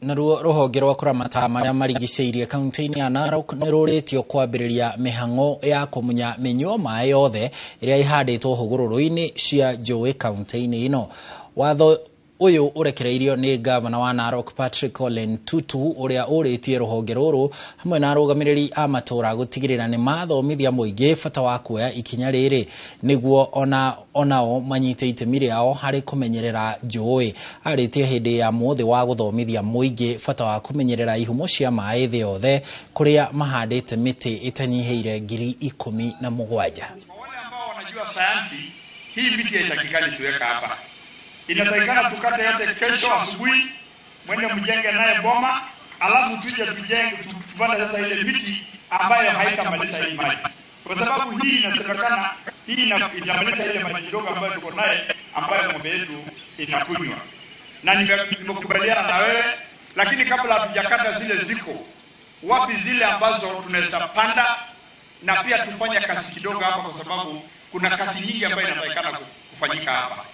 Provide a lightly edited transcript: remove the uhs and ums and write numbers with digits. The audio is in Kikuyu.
Naruo rũhonge rwa kũramata marĩa marigicĩirie kaunti-inĩ ya Narok nĩ rũrĩtio kwambĩrĩria mĩhang'o ya kũmunya mĩnyuo maĩ yothe ĩrĩa ĩhandĩtwo hũgũrũrũ-inĩ cia njũĩ kaunti-inĩ ĩno. Watho ũyũ ũrekereirio nĩ gavana wa Narok Patrick Ole Ntutu ũrĩa ũrĩtie rũhonge rũrũ hamwe na arũgamĩrĩri a matũũra gũtigĩrĩra nĩ mathomithia mũingĩ bata wa kuoya ikinya rĩrĩ nĩguo onao manyite itemi rĩao harĩ kũmenyerera njũĩ. Arĩtie hĩndĩ ya mũthĩ wa gũthomithia mũingĩ bata wa kũmenyerera ihumo cia maĩ thĩ yothe kũrĩa mahandĩte mĩtĩ ĩtanyihĩire 17,000. Kwa wale ambao wanajua sayansi, hii miti haitakikani tuweka hapa. Inatakikana tukate yote kesho asubuhi, mwende mjenge naye boma, alafu tuje tujenge tupande sasa ile miti ambayo haitamaliza hii maji, kwa sababu hii inasemekana hii inamaliza ile maji kidogo ambayo tuko naye ambayo ng'ombe yetu inakunywa. Na nimekubaliana na wewe, lakini kabla hatujakata zile ziko wapi zile ambazo tunaweza panda, na pia tufanye kazi kidogo hapa, kwa sababu kuna kazi nyingi ambayo inatakikana kufanyika hapa.